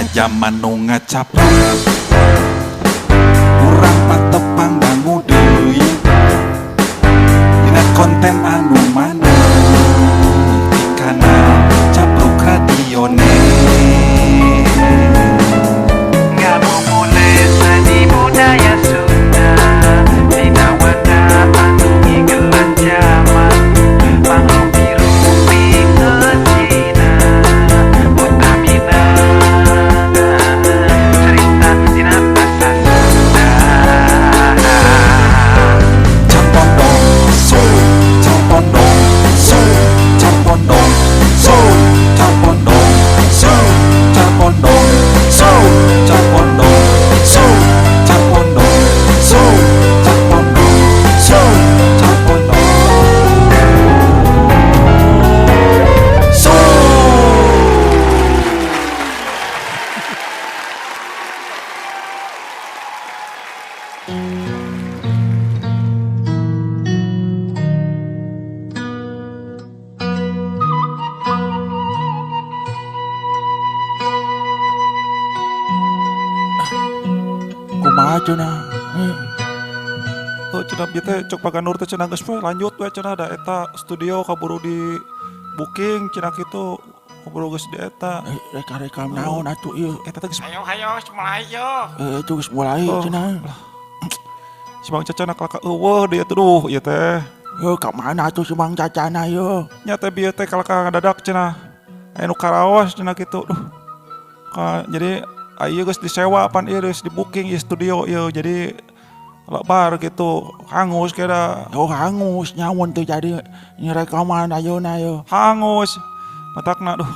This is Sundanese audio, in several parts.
Dina jaman nu ngacapruk, urang patepang dangu deui. Dina konten anu maneh di kanal Capruk Radio Net. Ngabubulit seni budaya Sunda, dina wadah anu ngigelan jaman, mangrupi-rupi ngecina, utamina cerita dina basa Sunda. Carpondong so, carpondong so, carpondong so, carpondong so, carpondong so, carpondong so, carpondong so, carpondong so, carpondong so. Kumaha cenah? Tuh cenah bieu teh cok Paganur teh cenah geus we lanjut we cenah da eta studio kaburu di booking cenah kitu, kaburu geus di eta. Reka-rekam naon atuh ieu? Eta teh geus Ayo, ayo, mulai yo. Itu geus mulai Oh. cenah. Si Mang Cacana kalaka eueuh deui atuh, duh ieu teh. Heuh, ka mana atuh si Mang Cacana ieu? Nya teh bieu teh kalaka ngadadak cenah. Aya nu karaos cenah kitu, duh. Ka, jadi ieu geus disewa pan ieu geus di booking ieu studio ieu, jadi lebar gitu, hangus kira. Oh, hangus nyamun teh jadi nyerekaman ayeuna ieu. Hangus matakna, duh.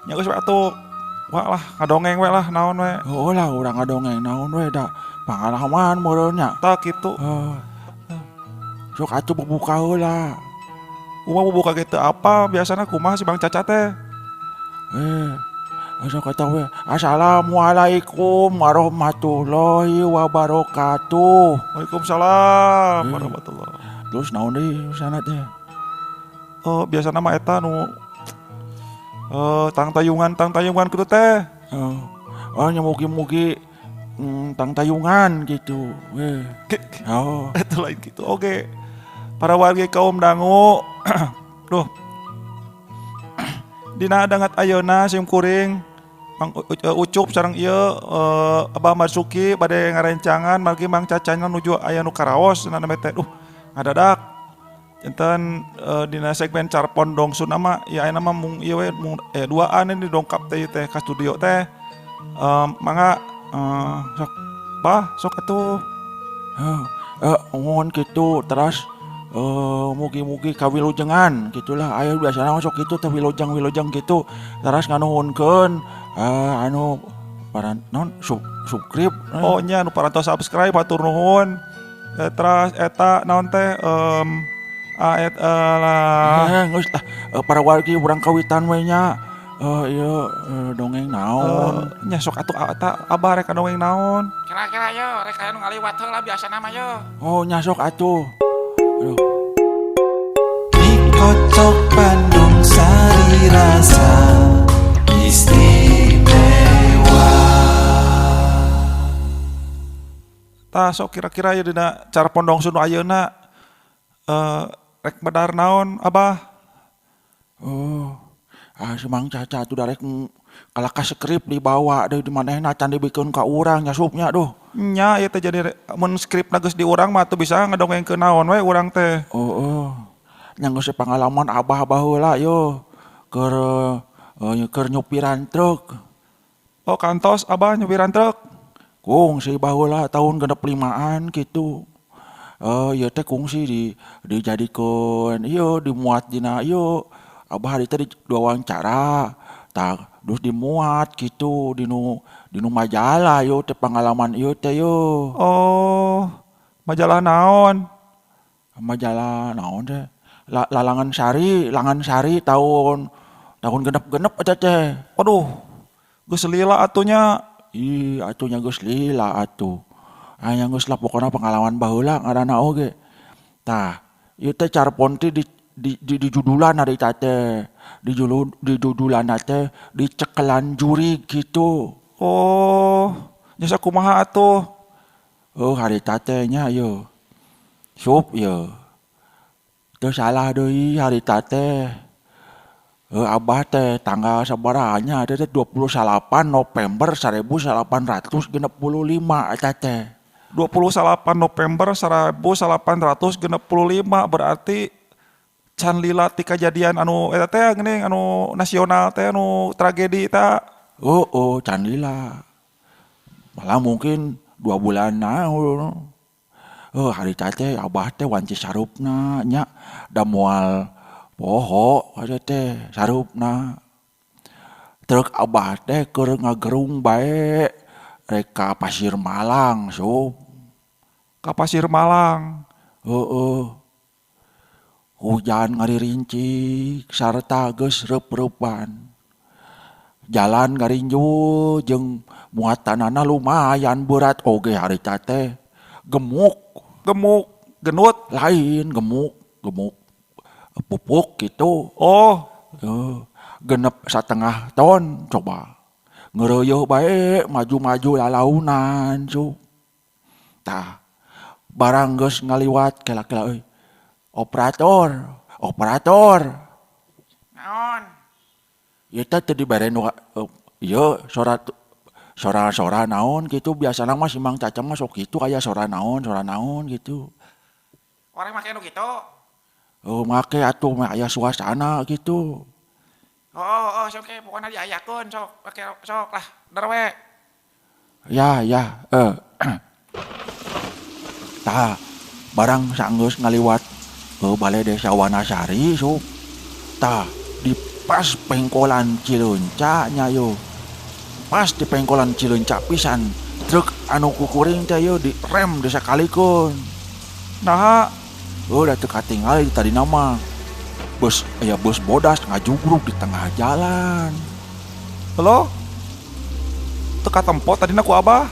Nya geus we atuh. Wah lah, ngadongeng we lah naon we. Oh lah, urang ngadongeng naon we da pangalaman meureun nya. Tah kitu. Heuh. Sok atuh bubuka heula. Kumaha bubuka kitu apa biasana kumaha si Bang Caca teh? Sok atuh we. Assalamualaikum warahmatullahi wabarakatuh. Waalaikumsalam warahmatullahi. Terus naon deui sana teh? Oh, biasana mah eta nu tangtayungan kitu teh. Oh, nya mugi-mugi tangtayungan gitu. Oh. Itu lain gitu. Oke. Para warga kaum dangu. Duh. Dina dangat ayeuna sim kuring Mang Ucup sareng ieu Abah Marsuki bade ngarencangan margi Mang Cacana nuju aya nu karaos cenah teh. Duh, ngadadak. Enten dina segmen Carpon Dongsun mah ya ayeuna mah mung ieu we mung duaan ini dongkap teh teh ka studio teh. Mangga sok bah sok atuh. Mohon kitu terus mugi-mugi kawilujengan gitulah. Ayo biasana sok kitu teh wilujeng-wilujeng gitu. Terus nganuhunkeun anu para non subscribe. Oh nya anu parantos subscribe hatur nuhun. Terus eta naon teh lah. Geus lah para wargi urang kawitan we nya. Ieu dongeng naon? Nya sok atuh eta abah rek dongeng naon? Kira-kira yo rek aya nu ngaliwat heula biasana mah yo. Oh nya sok atuh. Aduh. Dikocok Bandung sari rasa istimewa. Tah sok kira-kira ieu dina Carpon Dongsun ayeuna rek medar naon abah? Oh, si Mang Caca tuh darek kalaka skrip dibawa deui di manehna can dibikeun ka urang nyasupnya duh. Nya ieu teh jadi mun skripna geus di urang mah atuh bisa ngadongengkeun naon we urang teh. Oh, nya geus pangalaman abah baheula yo keur keur nyupiran truk. Oh, kantos abah nyupiran truk. Kungsi baheula tahun 65-an kitu. Ieu teh kungsi dijadikeun ieu dimuat dina ieu abah hari teh diwawancara tah terus dimuat gitu dinu majalah ieu teh pangalaman ieu teh yo. Oh, majalah naon? Majalah naon teh? Lalangan Sari, Langan Sari tahun genep-genep eta teh. Waduh, geus lila atunya. Ih, atunya geus lila atuh. Aya geus lah pokona pengalaman baheula ngaranna oge. Tah, ieu teh carpon teh di judulan harita teh. Di judulan teh dicekelan jurig gitu. Oh, nya sakumaha atuh? Oh, harita teh nya ieu. Sup ieu. Teu salah deui harita teh. Abah teh tanggal sabaraha nya teh 28 November 1865 eta teh. 28 November 1865 berarti can lila ti kajadian anu eta teh geuning anu nasional teh anu tragedi eta. Oh, can lila. Malah mungkin 2 bulan naon. Oh, harita teh abah teh wanci sarupna nya da moal poho ada teh sarupna. Truk abah teh keur ngagerung bae rek ka Pasir Malang sup. Ka Pasir Malang. Heeh. Hujan ngaririncik sarta geus reup-reupan. Jalan ngarinjul jeung muatanana lumayan berat oge harita teh. Gemuk, gemuk, genut, lain gemuk, gemuk pupuk gitu. Oh, genep 1,5 ton coba. Ngereuyeuk bae maju-maju lalaunan cu. Tah, barang geus ngaliwat kela-kela euy. Operator, operator. Naon? Ieu teh teu dibere nu ieu sora-sora naon gitu biasana mah si Mang Caca mah sok kitu aya sora naon gitu. Orang make nu kitu? Oh, make atuh mah aya suasana gitu. Oh, sok ke pokona diayakeun sok, make sok lah, der we. Ya, ya, Tah, barang sanggeus ngaliwat ke balai desa Wanasari sok. Tah, di pas pengkolan Cileunca nya yo. Pas di pengkolan Cileunca pisan, truk anu kukuring teh yo direm disakalikeun. Naha? Oh, da teu katingali tadi nama. Bus, aya bus bodas ngajugruk di tengah jalan. Halo? Teu katempo tadina ku abah?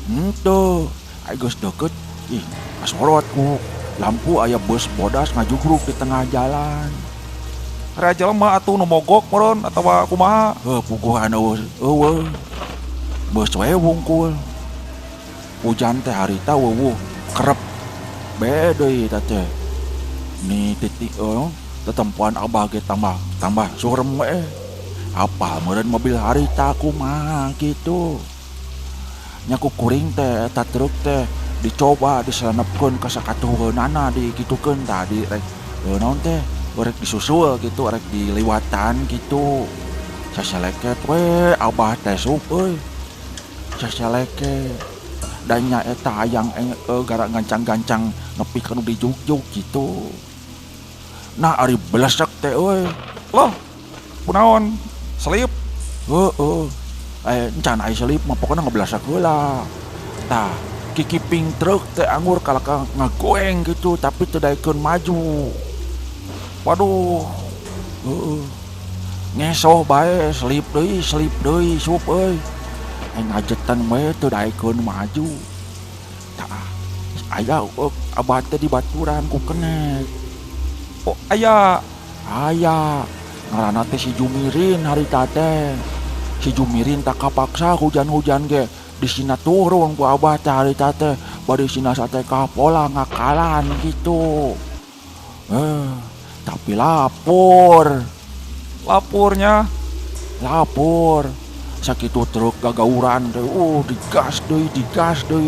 Henteu. Ai geus deukeut, ih, kasorot ku lampu aya bus bodas ngajugruk di tengah jalan. Rea jelema atuh nu mogok meureun atawa kumaha? Heuh, puguhan eueuh eueuh. Bus we wungkul. Hujan teh harita weuweuh kerep. Be deui eta teh. Ni titik tetempoan abah ge tambah surem we. Apal meureun mobil harita kumaha kitu. Nya ku kuring teh eta truk teh dicoba diselenepkeun ka sakatuheunana dikitukeun tah di rek naon teh rek disusul gitu rek diliwatan gitu. Sasaleket we abah teh sup euy. Sasaleket. Dan nya eta hayang gara gancang-gancang nepi ka nu dijugjug gitu. Nah ari belesek teh euy. Loh, kunaon? Selip? Heeh. Encan ai selip mah pokona ngebelesek heula. Tah, kikiping truk teh anggur kalaka ngagoeng gitu tapi teu daekeun maju. Waduh. Heeh. Ngesoh bae selip deui sup euy. Ngajetan we teu daekeun maju. Tah, aya abah teh dibaturan ku kenek. Oh, aya. Aya. Ngaranna teh si Jumirin harita teh. Si Jumirin tak kapaksa hujan-hujan ge disina turun ku abah teh harita teh bari sina sate kapola ngakalan gitu. Tapi lapor. Lapornya? Lapor. Sakitu truk gagauran teh, digas deui,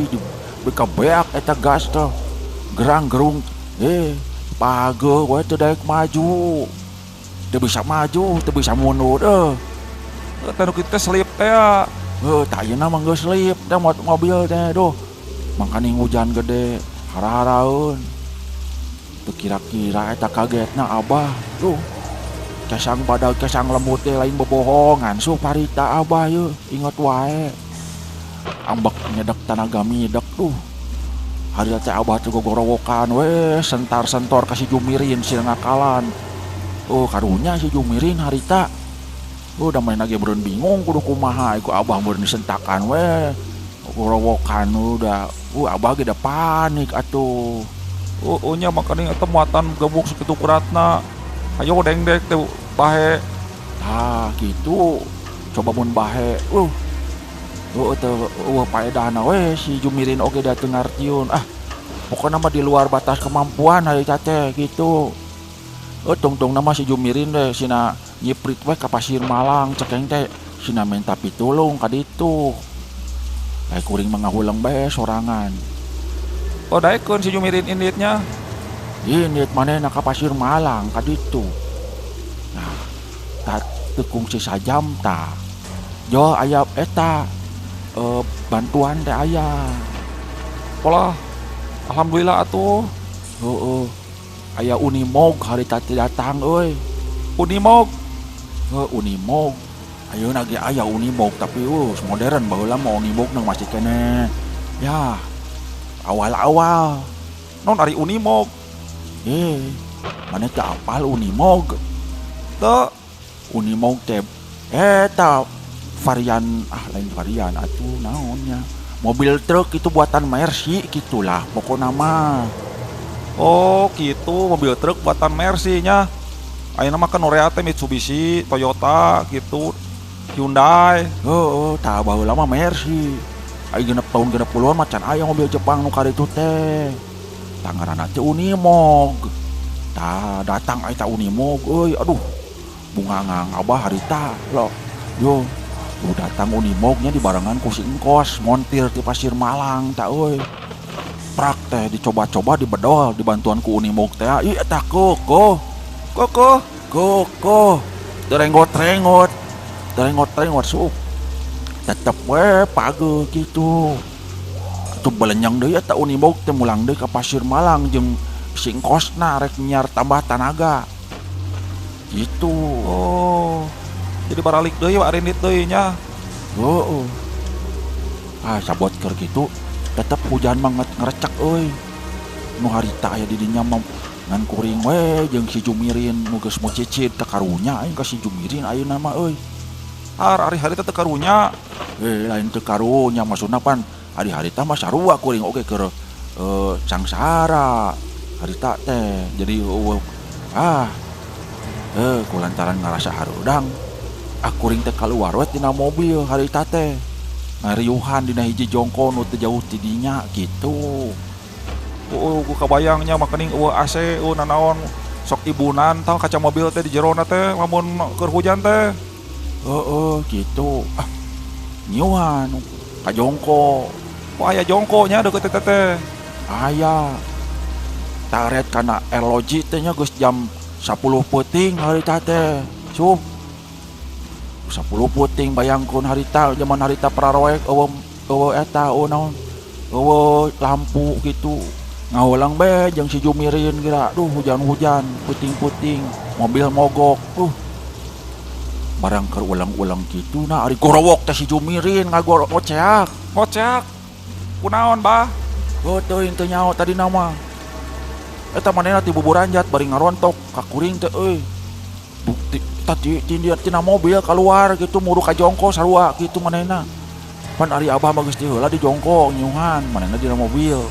di beka beak eta gas teh. Gerang-gerung, pageuh we teu daek maju. Teu bisa maju, teu bisa mundur euy. Eta nu kitu teh selip teh ya. Heuh, tah ayeuna mah geus selip teh mobil teh duh. Mangkaning hujan gede, hara-haraeun. Teu kira-kira eta kagetna abah, duh. Kesang badag kesang lembut teh lain bobohongan sup harita abah yeuh, inget wae. Ambek nyedek tanaga midek duh. Harita teh abah teh gogorowokan we sentar-sentor ka si Jumirin si ngakalan. Oh karunya si Jumirin harita. Oh da main lagi meureun bingung kudu kumaha iku abah meureun disentakan we. Gogorowokan udah. Abah ge da panik atuh. Oh, nya makanya eta muatan gebuk sakitu beratna. Ayo dengdek teh bahe. Tah gitu. Coba mun bahe. Teu eueuh paedahna we si Jumirin oge da teu ngartieun. Ah, pokona mah di luar batas kemampuan harita teh gitu. Tungtungna mah si Jumirin teh sina nyiprit we ka Pasir Malang cekeng teh sina minta pitulung ka ditu. Ai kuring mah ngahuleng bae sorangan. Oh, daekeun si Jumirin inditnya. Indit manehna ka Pasir Malang ka ditu. Nah, tah teu kungsi sajam tah. Jo aya eta bantuan teh aya. Polah. Alhamdulillah atuh. Heeh. Aya Unimog harita teh datang euy. Unimog. Heuh, Unimog. Ayeuna ge aya Unimog tapi modern baheula mah Unimog nang masih keneh. Ya, awal-awal. Non ari Unimog. Maneh teh apal Unimog? Teu. Unimog teh eta varian, lain varian atuh naonnya. Mobil truk itu buatan Mercy gitulah pokona mah. Oh, gitu mobil truk buatan Mercy nya. Ayeuna mah kan norea teh Mitsubishi, Toyota gitu, Hyundai. Heeh, tah baheula mah Mercy. Ai genep tahun 60-an mah can aya mobil Jepang nu karitu teh. Tah ngaranna teh Unimog. Tah datang eta Unimog euy, aduh. Bungangang abah harita loh. Yo, nu datang Unimognya dibarengan ku si engkos montir ti Pasir Malang tah euy. Prak teh dicoba-coba dibedol dibantuan ku Unimog teh. Ih eta kokoh. Kokoh, kokoh. Terenggot-renggot. Terenggot-renggot sup. Tetep we page gitu. Atuh belenyang deui eta Unimog teh mulang deui ka Pasir Malang jeung si engkosna rek nyiar tambah tanaga. Gitu. Oh. Jadi baralik deui arindit deui nya. Heeh. Ah sabot keur kitu tetep hujan mah ngerecek euy. Nu harita aya di dinya mah ngan kuring we jeung si Jumirin nu geus mau cicit teh karunya aing ka si Jumirin ayeuna mah euy. Har ari harita teh karunya. Lain teh karunya maksudna pan ari harita mah sarua kuring oge keur sangsara harita teh. Jadi kulantaran ngarasa hareudang kuring teh kaluar we tina mobil harita teh. Ngariuhan dina hiji jongko nu teu jauh ti dinya gitu. Oh, ku kabayangnya makening eueuh AC eueuh nanaon sok ibunan tah kaca mobil teh di jerona teh lamun keur hujan teh. Heeh, gitu. Ah, nyiuhan ka jongko. Oh, aya jongko nya deukeut teh teh. Aya. Taret kana eloji teh nya geus jam 10 peuting harita teh. Sup. 10 peuting bayangkeun harita zaman harita pararoek eueuh eta eueuh naon. Eueuh lampu gitu. Ngahuleng be jeung si Jumirin geura. Duh hujan-hujan, peuting-peuting, mobil mogok. Barang keur ulang-ulang kitu nah ari gorowok teh si Jumirin ngagoceak. Ngoceak. Kunaon, Bah? Heuh teuing teu nyaho tadi nama. Eta manehna ti buburanjat bari ngarontok ka kuring teh euy. Bukti tadi tina mobil keluar gitu muru ka jongko sarua kitu manehna. Pan ari abah mah geus ti heula di jongko nyuhan manehna dina mobil.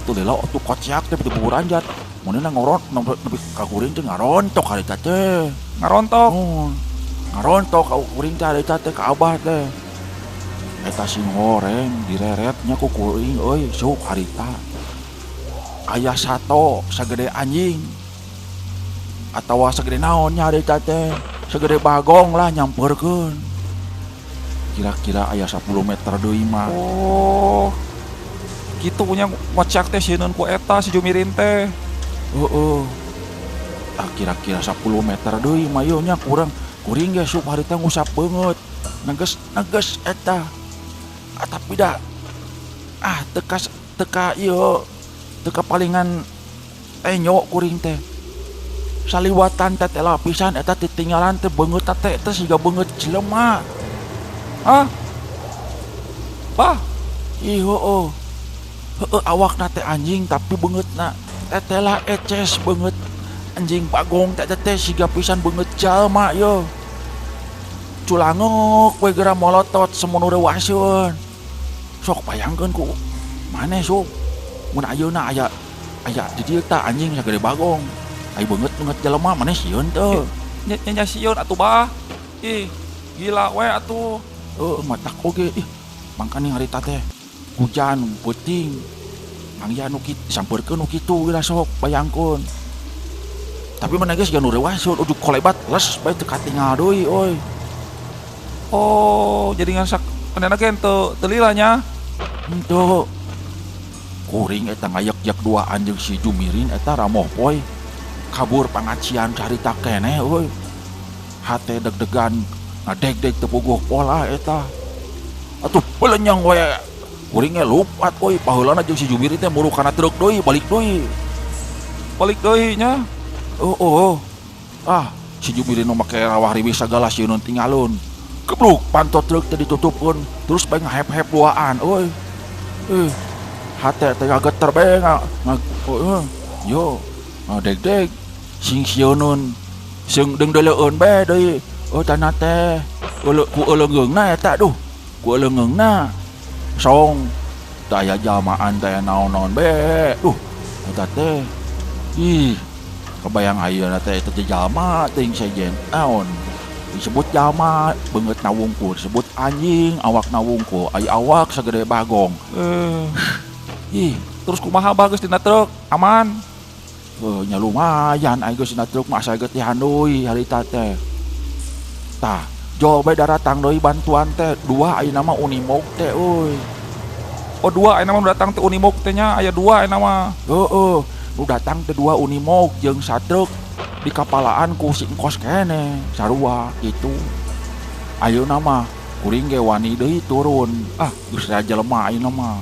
Tuh lila atuh kociak teh ti buburanjat. Manehna ngorot nepi ka kuring teh ngarontok harita teh. Ngarontok. Ngarontok ka kuring teh harita teh ka abah teh. Eta sing horeng direretnya ku kuring euy sok harita. Aya sato sagede anjing atawa sagede naon nya harita teh, sagede bagong lah nyamperkeun. Kira-kira aya 10 meter deui mah. Oh. Kitu nya ngocak teh sieun ku eta si Jumirin teh. Heeh. Tah kira-kira 10 meter deui mah ieu nya kurang kuring ge sup harita ngusap beungeut. Neges eta. Ah tapi da teka ieu teka palingan enyo kuring teh. Saliwatan teh teh lapisan eta titinggalan teh beungeut teh teh siga beungeut jelema. Hah? Bah, ih heueuh. Heueuh awakna teh anjing tapi beungeutna teh teh lah eces beungeut anjing bagong teh teh siga pisan beungeut jalma ye. Culangok we geura molotot semono reuaseun. Sok bayangkeun ku maneh sok mun ayeuna aya Aya di dieu tah anjing sagede bagong. Ai beungeut-beungeut jelema maneh sieun teu? Nya nya sieun atuh bah. Ih, gila we atuh. Heuh, matak oge ih. Mangkaning harita teh hujan peuting. Mangya nu kitu disampeurkeun nu kitu geura sok bayangkeun. Tapi maneh geus nu reuwaseun ujug kolebat les bae teu katingal deui euy. Oh, jadi ngan sak manehna ge teu teu lila nya. Henteu. Kuring eta ngayek-yek duaan jeung si Jumirin eta ramoh poy. Kabur pangacian carita keneh euy. Hate deg-degan ngadeg-deg teu puguh pola eta. Atuh belenyang we. Kuring ge lupat euy, paheulana jeung si Jumirin teh muru kana truk deui, balik deui. Balik deui nya. Oh. Ah, si Jumirin nu make rawah riwih sagala sieun tinggalun. Gebluk panto truk teh ditutupkeun, terus bae ngahep-hep duaan euy. Hate teh ngageter bae yo ngadeg-deg sing sieunun seung deung-deuleun bae deui. Oh tanah teh ku euleungeungna eta duh. Ku euleungeungna song teu aya jalmaan teh naon-naon bae. Duh eta teh ih kebayang ayeuna teh eta teh jalma teuing sejen naon disebut jalma beungeutna wungkul disebut anjing awakna wungkul ai awak sagede bagong. Ih, terus kumaha bah geus dina truk? Aman? Nya lumayan ai geus dina truk mah asa getihan deui harita teh. Tah, jol bae daratang deui bantuan teh dua ayeuna mah Unimog teh euy. Oh, dua ayeuna mah nu datang teh Unimog teh nya, aya dua ayeuna mah. Heeh, nu datang teh dua Unimog jeung satruk di kapalaan ku si engkos keneh sarua kitu. Ayeuna mah kuring ge wani deui turun. Ah, geus aya jelema ayeuna mah.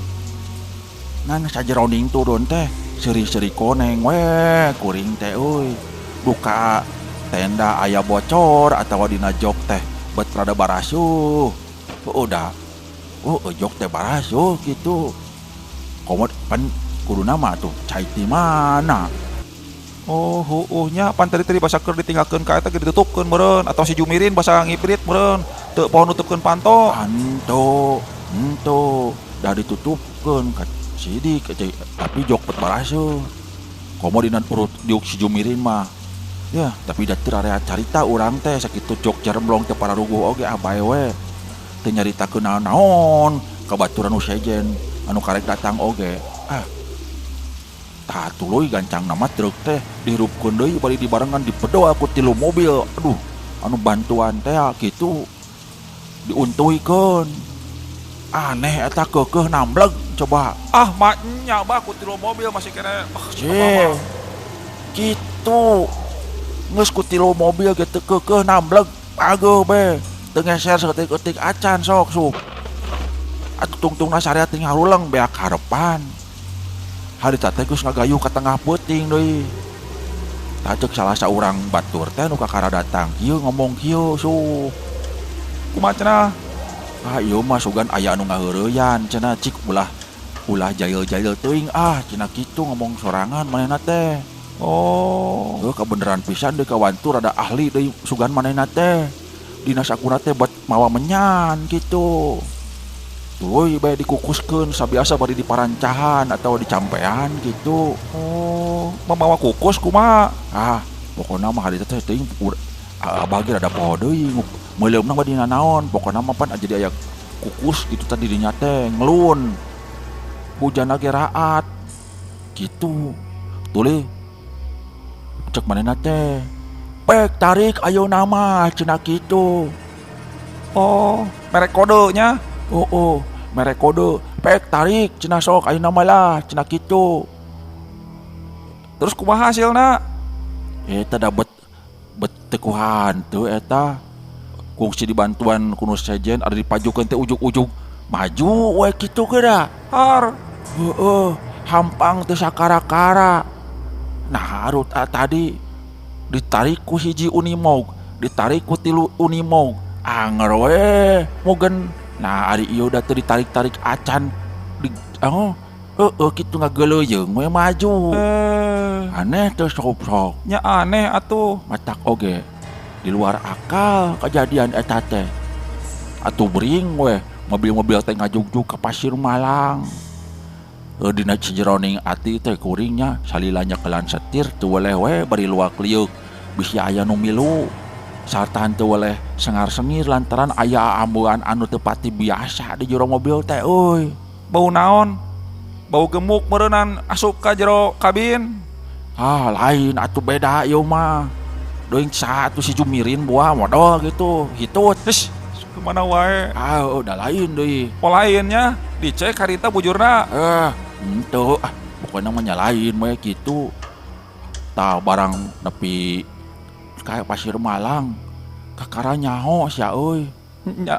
Ngan sajeroning turun teh seuri-seuri koneng we kuring teh euy. Buka tenda aya bocor atawa dina jok teh bet rada barasuh. Heueuh da. Heueuh jok teh barasuh kitu. Komod pan kuduna mah tuh cai ti mana? Oh, heueuh nya pan tadi teh basa keur ditinggalkeun ka eta ge ditutupkeun meureun atau si Jumirin basa ngiprit meureun teu poho nutupkeun panto. Panto, henteu da ditutupkeun ka sidik tapi jok bet barasuh. Komo dina urut diuk si Jumirin mah. Ya, tapi da teu area carita urang teh sakitu jok jaremblong teh pararuguh oge abae we. Teu nyaritakeun naon-naon ka baturan nu sejen anu karek datang oge. Ah. Tah tuluy gancang nama truk teh dihirupkeun deui bari dibarengan dipedoa ku tilu mobil. Aduh, anu bantuan teh kitu diuntuikeun. Aneh eta keukeuh nambleg coba. Ah, maknya bah ku tilu mobil masih kene. Ah, kitu. Geus ku tilu mobil ge teu keukeuh nambleg ageuh be. Teu ngeser saeutik-eutik acan sok sup. Atuh tungtungna syariat teh ngaruleng beak harepan. Harita teh geus ngagayuh ka tengah peuting deui. Tah ceuk salah saurang batur teh nu kakara datang kieu ngomong kieu suh. Kumaha cenah? Ah ieu mah sugan aya anu ngaheureyan cenah cik ulah ulah jail-jail teuing ah cenah kitu ngomong sorangan manehna teh. Oh, heuh kabeneran pisan deui kawantu rada ahli deui sugan manehna teh. Dina sakuna teh buat mawa menyan kitu. Tuluy bae dikukuskeun sabiasa bari diparancahan atau dicampean gitu. Oh, mamawa kukus kumaha? Ah, pokona mah harita teh teuing abah ge rada poho deui meuleumna mah dina naon, pokona mah pan jadi aya kukus gitu tadi dinya teh ngelun. Hujanna ge raat. Gitu. Tuluy cek manehna teh, "Pek tarik ayeuna mah," cenah kitu. Oh, merek kode nya. Oh, merek kode, pek tarik cenah sok ayeuna mah lah cenah kitu. Terus kumaha hasilna? Eta da bet bet teu kuhan teu eta. Kungsi dibantuan ku nu sejen ada dipajukeun teh ujug-ujug maju we kitu geura. Har. Heueuh, hampang teu sakara-kara. Nah, harut tadi ditarik ku hiji Unimog, ditarik ku tilu Unimog. Anger we mogen. Nah, ari ieu da teu ditarik-tarik acan di oh, heueuh kitu ngageuleuyeung we maju. Aneh teu sok-sok. Nya aneh atuh. Matak oge di luar akal kejadian eta teh. Atuh bering we mobil-mobil teh ngajugjug ka Pasir Malang. Dina cijeroning ati teh kuringnya salila nyekelan setir teu weleh we bari luak liuk bisi aya nu milu sarta teu weleh sengar-sengir lantaran aya ambean anu teu pati biasa di jero mobil teh euy. Bau naon? Bau gemuk meureunan asup ka jero kabin. Ah lain atuh beda ieu mah. Doing saha atuh si Jumirin buah modal gitu hitut. Heuh, kemana wae? Ah udah lain deui. Oh lainnya dicek harita bujurna. Henteu ah pokoknya mah nya lain we kitu. Tah barang nepi ka Pasir Malang kakara nyaho sia euy.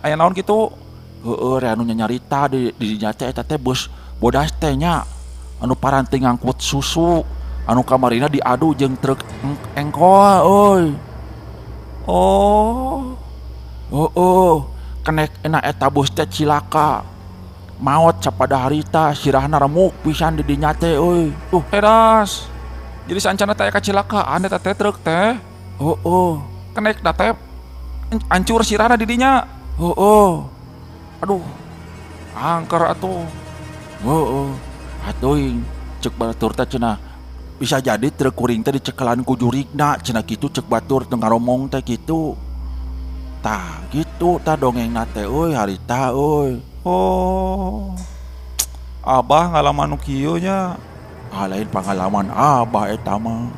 Aya naon kitu? Heueuh anu nyarita di dinya teh eta teh bus bodas teh nya anu paranti ngangkut susu anu kamarina diadu jeung truk engkol euy. Oh. Heueuh kenek enak eta bus teh cilaka. Maot sapada harita sirahna remuk pisan di dinya teh euy. Edas. Jadi sancana teh kacilakaan eta teh truk teh. Heueuh. Kenek da teh hancur sirahna di dinya. Heueuh. Aduh. Angker atuh. Heueuh. Atuh cek batur teh cenah bisa jadi truk kuring teh dicekelan ku jurigna cenah kitu cek batur teu ngaromong teh kitu. Tah kitu tah dongengna teh euy harita euy. Oh. Abah ngalaman nu kieu nya. Ah lain pengalaman abah eta mah.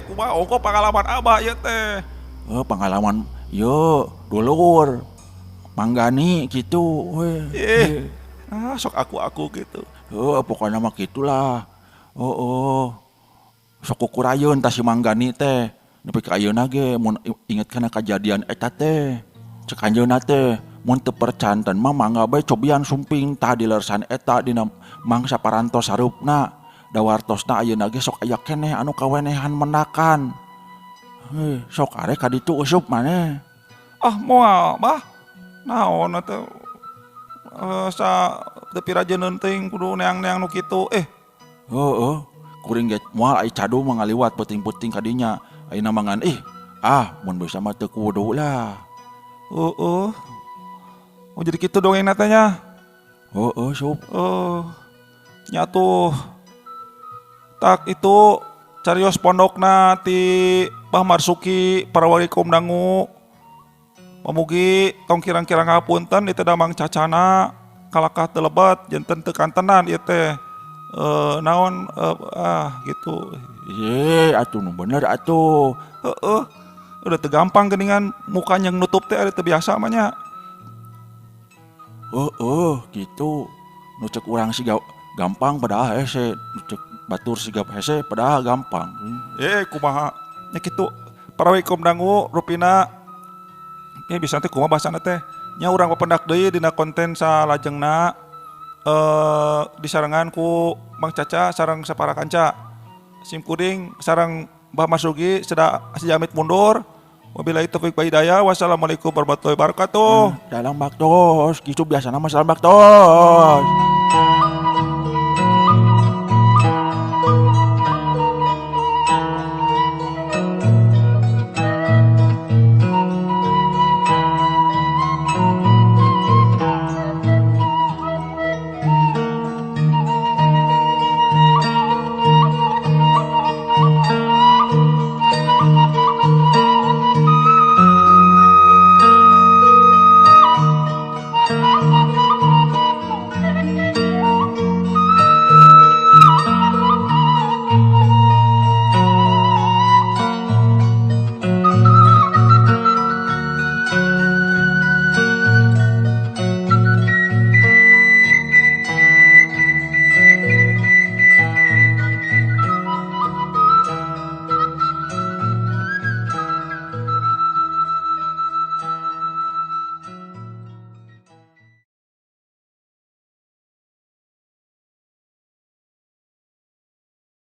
Kumaha ongko pengalaman abah ieu teh? Pengalaman ieu dulur Manggani kitu we. Ah sok aku-aku gitu. Pokoknya mah gitulah. Heeh. Sok kukurayeun tah si Manggani teh. Nepi ka ayeuna ge mun inget kana kajadian eta teh. Cek anjeunna teh mun teu percanten mah mangga bae cobian sumping tah di lersan eta dina mangsa parantos sareupna. Dawartosna ayeuna ge sok aya keneh anu kawenehan mendakan. Heuh, sok arek ka ditu usup maneh. Ah moal bah. Naon atuh sa teu pirajeun teuing kudu neang-neang nu kitu. Heueuh, kuring ge moal ai cadu mah ngaliwat peuting-peuting ka dinya. Ayeuna mah ngan mun bisa mah teu kudu lah. Heueuh. Oh jadi kitu dongengna teh nya. Heueuh sup. Nya tuh tak itu carios pondokna ti Bah Marsuki parawari kaum dangu. Pamugi tong kirang-kirang ngapunten ieu teh damang cacana kalakah teu lebat janten teu kantenan ieu teh naon gitu. Ye atuh nu bener atuh. Heeh. Udah teu gampang geuningan mukanya nutup teh ari teu biasa mah nya. Heeh gitu. Nu cek urang siga gampang padahal hese, nu cek batur siga hese padahal gampang. Kumaha nya kitu. Parawi kaum dangu rupina bisa teh kumaha bahasana teh nya urang papendak deui dina konten salajengna disarengan ku Mang Caca sareng sapara kanca. Sim kuring sareng Mbah Marsugi seda amit mundur. Wabillahi taufik wa hidayah. Wassalamualaikum warahmatullahi wabarakatuh. Dalam baktos, gitu biasana mah salam baktos.